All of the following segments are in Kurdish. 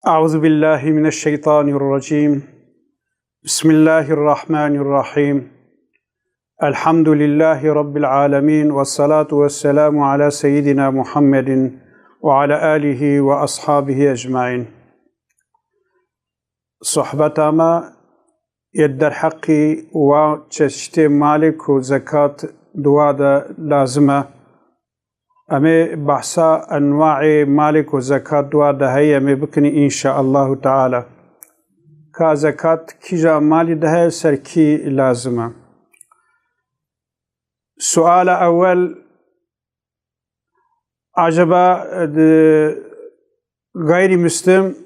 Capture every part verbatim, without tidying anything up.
أعوذ بالله من الشيطان الرجيم. بسم الله الرحمن الرحيم. الحمد لله رب العالمين، والصلاة والسلام على سيدنا محمد وعلى آله وأصحابه أجمعين. Sohbeta me yê derheqî wa çeşitê malê ku zekat di wa de lazim e. Em ê behsa enwaê malê ku zekat di wa de heye, em ê bikin înşaallahu teala. Ka zekat kîja malî de heye, ser kî lazim e? Suala ewel, acaba di gayrî muslim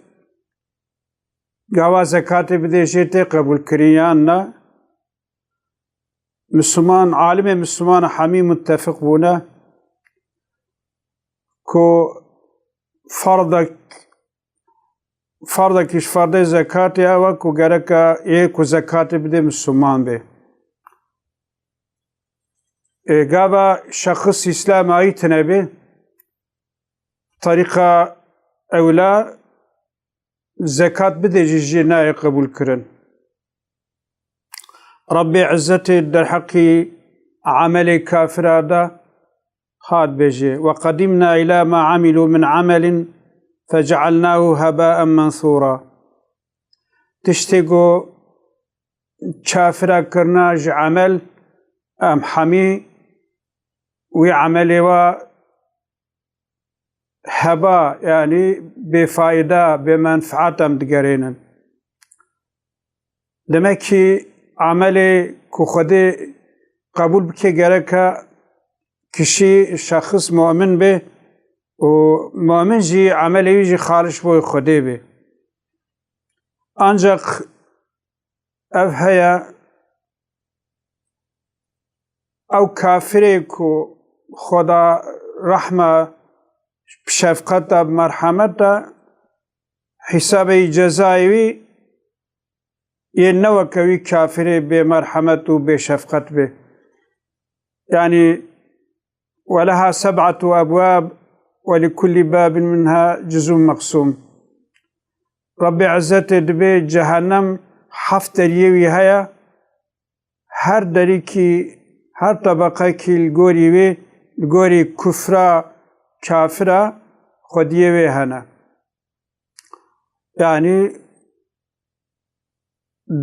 gava zekatê bidê jê tê qebûlkirin yan na? Misliman, alimê misliman hemî muttefiq bûne ku ferdek, ferdekî ji ferdê zekatê ew e ku gereke yê ku zekatê bidê misliman bê. Ê, gava şexis Îslam ayî tine bê, terîqa ewla zekat bidê jî jê nayê qebûlkirin. Rebbê Izzetê derheqî emelê kafira de hat bêjê: "Ve qedîmna îlâ ma amilû min amelin fecealnâhu hebâen mensûrâ." Tiştê ku kafira kirina ji emel, em hemî wî emelê wa heba, yanî bêfayda, bêmenfeet em digerênin. Demekî emelê ku Xwedê qebûl bike gereke kişî, şexs mumin bê û mumin jî emelê wî jî xalis ji bo Xwedê bê. Ancaq ev heye, ew kafirê ku Xweda rehme, bi şefqet e, bi merhemet e, hîsabê wî, cezayê wî yê ne weke wî kafirê bêmerhemet û bêşefqet bê. Yanî, "Ve leha seb'atu ebwab ve li kulli babin minha cuz'un meqsûm." Rebbê Izzetê dibê cehennem heft deriyê wî heye, her derîkî, her tebeqekî li gorî wê, li gorî kufra, kafira xwediyê wê hene. Yanî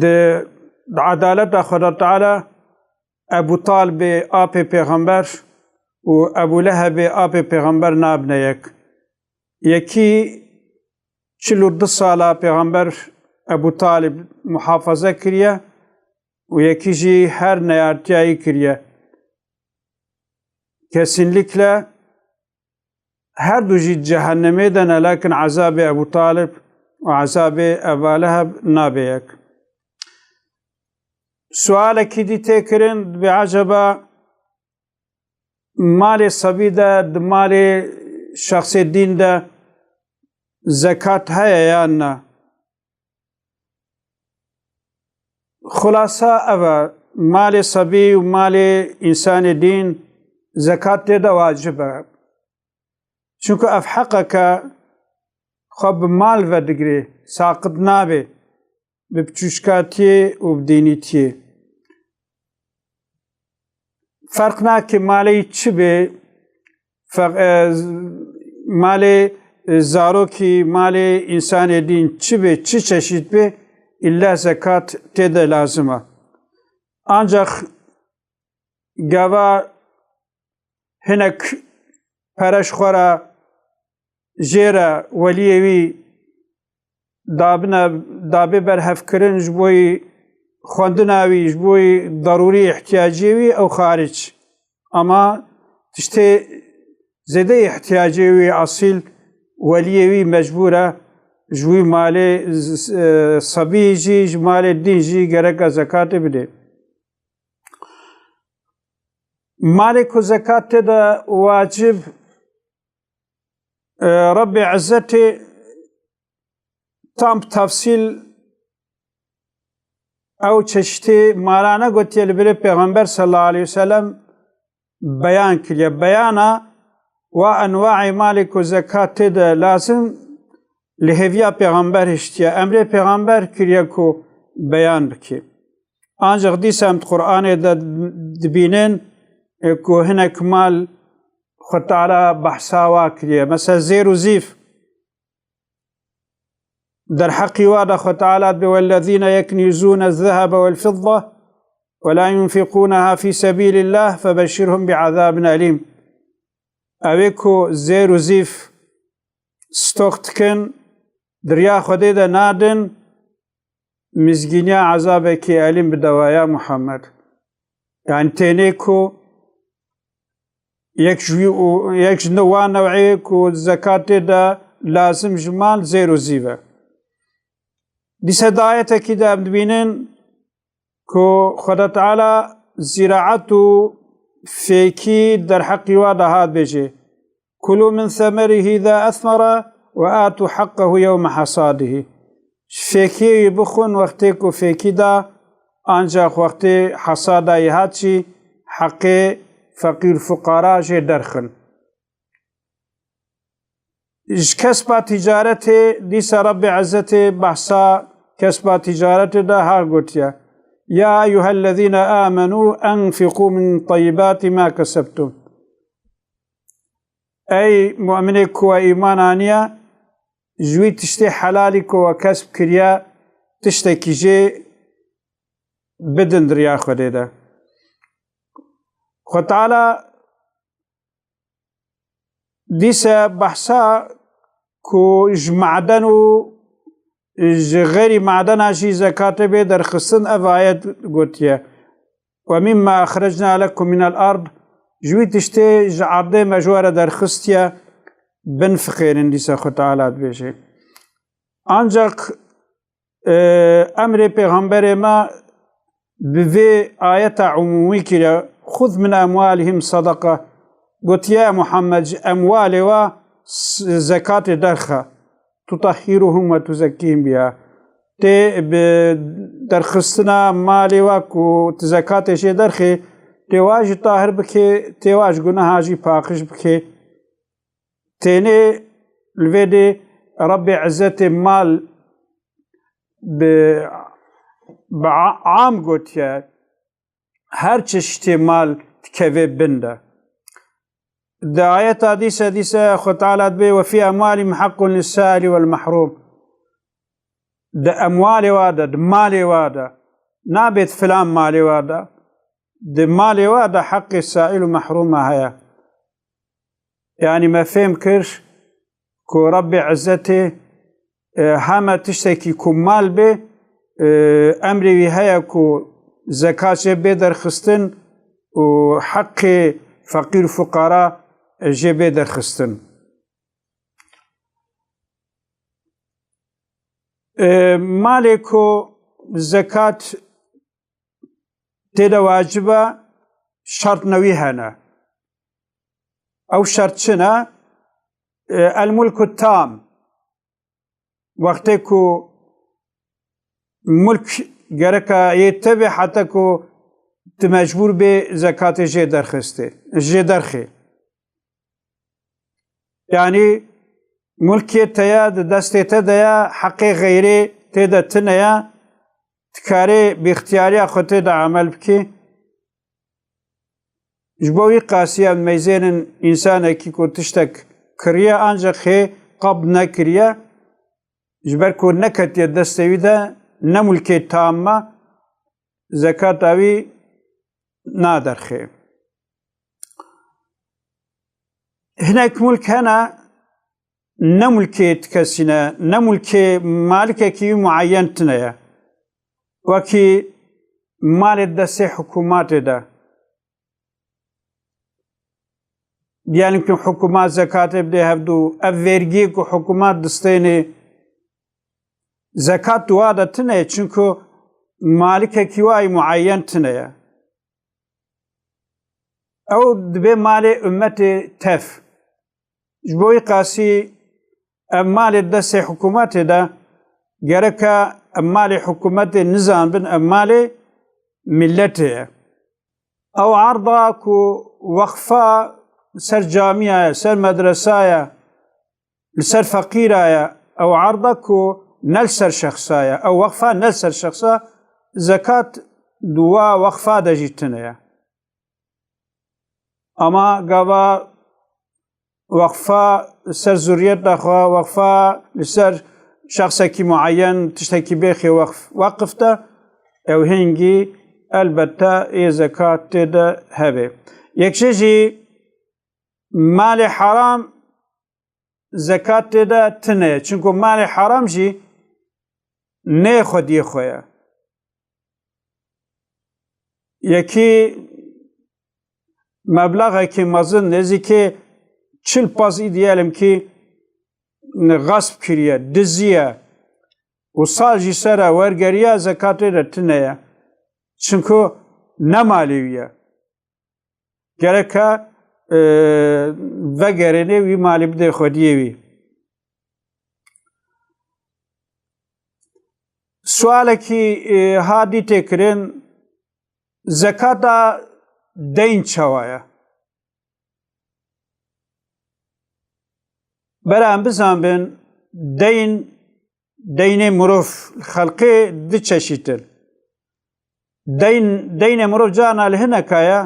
di, di edaleta Xweda Teala Ebu Talibê apê pêxember û Ebu Lehebê apê pêxember nabine yek. Yekî çil û du sala pêxember Ebu Talib muhafaza kiriye û yekî jî her neyartiya wî kiriye. Kesinlikle her du jî cehennemê de ne, lakin ezabê Ebu Talib û ezabê Eba Leheb nabe yek. Sualekî dî tê kirin, dibê eceba malê sebî de, di malê şexsê dîn de zekat heye yan na? Xulasa ev e, malê sebî û malê însanê dîn zekat tê de wacib e. Çunku ev heqeke xwe bi mal vedigirê, saqit nabê bi biçûçkatiyê û bi dînîtiyê. Ferq nake malê çi bê, fe-, e, z-, malê, e, zarokî, malê însanê dîn çi bê, çi çeşît bê, îlla zekat tê de lazim e. Ancaq gava hinek pere ji xwe re jê re weliyê wî dabine, dabê berhevkirin ji bo yî xwendina wî, ji bo yî derûrî ihtiyaciyê wî, ew xaric. Ama tiştê zêde ihtiyacê wî esîl, weliyê wî mecbûr e ji wî malê z-, z-, e, sebî jî, ji malê dîn jî gereke zekatê bidê. Malê ku zekat tê de wacib, e, Rebbê Izzetê tam bi tefsîl ew çeşitê malane gotiye li birê Pêxember sallallahu aleyhi ve sellem beyan kiriye. Beyana wa enwaê malê ku zekat tê de lazim, li hêviya pêxember hiştiye, emrê pêxember kiriye ku beyan bike. Ancaq dîsa em di Qur'anê de dibînin, e, ku hinek mal Xwe Teala behsa wa kiriye. Mesela zêr û zîv. Derheqî wa de Xwe Teala dibê, "Wellezîne yeknîzûne zehebe wel fidda ve la yunfiqûneha fî sebîlillah febeşşirhum bi'ezabin elîm." Ew ê ku zêr û zîv stok dikin, di riya Xwedê de nadin, mizgîniya ezabekî elîm bide wa ya Muhammed. Yani tênê ku yek ji wî û yek ji ne-, wan new'ê ku zekatê de lazim ji mal zêr û zîv e. Dîse di ayetekî de em dibînin ku Xweda Teala zîraet û fêkî derheqî wa de hat bêjê, "Kulû min semerihî îza esmere ve atu heqqehu yewme hasadihî." Ji fêkiyê wî bixwin wextê ku fêkî da, ancaq wextê hesada yî hat jî heqê feqîr fuqara jê derxin. Ji kesba tîcaretê dîsa Rebbê Ezzetê behsa kesba tîcaretê de ha gotiye, "Ya eyyuhellezîne amenû enfiqû min teyyibâti ma kesebtum." Ey mu'minê ku we îman aniye, ji wî tiştê helalî ku we kesb kiriye, tiştekî jê bidin di riya Xwedê de. Xwe Teala dîse behsa ku ji maden û ji xeyrî madena jî zekatê bê derxistin, ev ayet gotiye, "Ve mimma axrecna lekum minel ard", ji wî tiştê ji erdê me ji we re derxistiye, binfiqêrin, dîsa Xwe Teala dibêje. Ancaq, e, emrê pêxemberê me bi vê ayeta umûmî kiriye, "Xuz min emwalihim sadaka", gotiye, "Muhammed, ji emwalê wa s-, zekatê derxe." "Tutahhiruhum ve tuzekkihim biha." Tê bi derxistina malê wa ku tu zekatê jê derxê, tê wa jî tahir bike, tê wa ji guneha jî paqij bike. Tênê li vê dê Rebbê Ezzetê mal bi, bi a-, am gotiye. Her çeşitê mal dikeve bin de. Di ayeta dîse, dîse Xwe Teala dibê, "Ve fî emwalihim heqqun lis-saili wel mahrum." Di emwalê wa de, di malê wa de, nabêt filan malê wa de, di malê wa de heqê sail û mehrûma heye. Yani me fêm kir ku Rebbê Ezzetê, e, heme tiştekî ku mal bê, e, emrê wî heye ku zekat jê bê derxistin û heqê feqîr û fuqara jê bê derxistin. E, malê ku zekat tê de wacib e, şertna wî hene. Ew şert çi ne? E, el mulku tam. Wextê ku mulk gereka yê te be, heta ku tu mecbûr bê zekatê jê derxistê, jê derxê. Yani mulkê te ya, di destê te de ya, heqê xeyrê tê de tune ya, dikarê bi îxtiyariya xwe tê de emel bikî. Ji bo wî qasî em meyzênin însanekî ku tiştek kiriye, ancaq hê qebd nekiriye, ji ber ku neketiye destê wî de, ne mulkê tam me, zekata wî naderxê. Hinek mulk hene, ne mulkê ti kesî ne, ne mulkê malikekî wî muayyen tune ye. Wekî malê destê hikûmatê de. Diyelim ki hikûmat zekatê bidê hevdû, ev vergiyê ku hikûmat distênê, zekat di wa de tune ye, çunku malikekî wa yî muayyen tune ye. Ew dibe malê ummetê tev. Ji bo wî qasî ev malê destê hikûmetê de, gereke ev malê hikûmetê nizanbin, ev malê miletê ye. Ew erda ku weqfa ser camiya ye, ser medresa ye, li ser feqîra ye, Ew erda ku ne li ser şexsa ye, ew weqfa ne li ser şexsa, zekat di wa weqfa de jî tune ye. Ama gava weqfa li ser zuriyeta xwe, weqfa li ser şexsekî mueyen, tiştekî bêxê weqf, weqf de, ew hingî elbette ê zekat tê de hebe. Yek jê jî malê heram zekat tê de tune ye. Çunku malê heram jî nê xwediyê xwe ye. Yekî meblexekî mezin, nêzîkê çil pezî diyelim kî xasp kiriye, diziye û sal jî sere wergeriya, zekatê de tune ye. Çunku ne malê wî ye. Gereke, e, vegerêne wî malê bidê xwediyê wî. Sualekî, e, ha dîtê kirin, zekata deyn çawa ye? Bera em bizanbin, deyn, deynê mirov xelqê di çeşît in. Deyn, deynê mirov carna li hineka ye,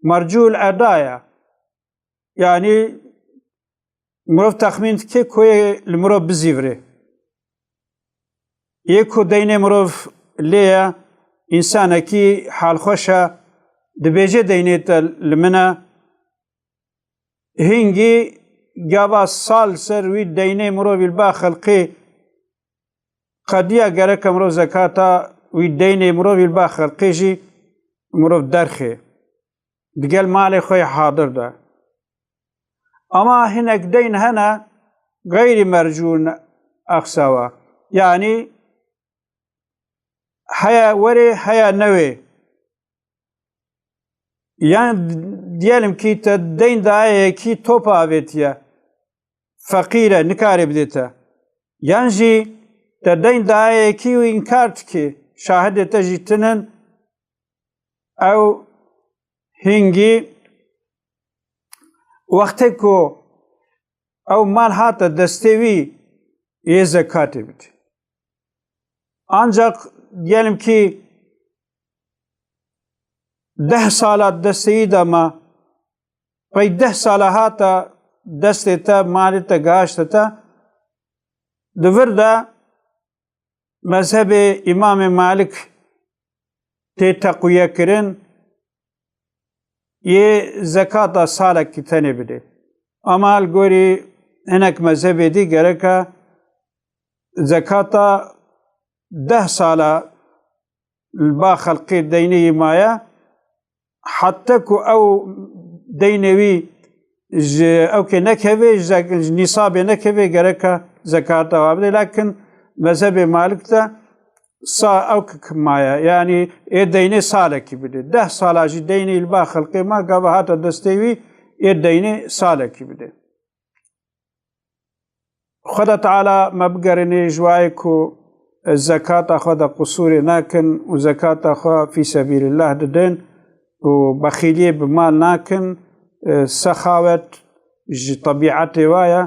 mercûl eda ye. Yanî mirov texmîn dike ku yê li mirov bizîvirê. Yê ku deynê mirov lê ye, însanekî halxweş e, dibêje deynê te li min e. Hingî gava sal ser wî deynê mirovî li ba xelqê qediya, gereke mirov zekata wî deynê mirovî li ba xelqê jî mirov derxê. Digel malê xwe yê hadir de. Ama hinek deyn hene, xeyrî mercûn, exsawa. Yanî heya werê, heya newê. Yan diyelim ki te deyn daye yekî, top avêtiye. Feqîr e, nikare bidê te. Yan jî te deyn daye yekî û înkar dikê, şahidê te jî tinin, ew hingî wextê ku ew mal hate destê wî, yê zekatê bidê. Ancak diyelim ki deh sala destê wî de ma, pey deh sala hate destê te, malê te, gihişte te, di vir de mezhebê Îmamê Malik tê teqwiye kirin, yê zekata salekî tenê bidê. Ama li gorî hinek mezhebê dî gereke zekata deh sala li ba xelqê deynê yî maye, heta ku ew deynê wî ji ewkê nekeve, ji zek-, ji nîsabê nekeve, gereka zekata wa bide. Lakin mezhebê Malik de sa ewk maye, yanî ê deynê salekî bide. Deh sala jî deynê li ba xelqê ma, gava hate destê wî, ê deynê salekî bide. Xweda Teala me bigerîne ji wayê ku zekata xwe de qusûrê nakin û zekata xwe fî sebîlillah didin û bexîliyê bi mal nakin, sexawet ji tebîetê wa ye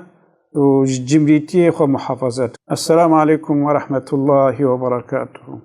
û ji cimrîtiyê xwe muhafazet. Esselamu aleykum ve rahmetullahi ve berekatuhu.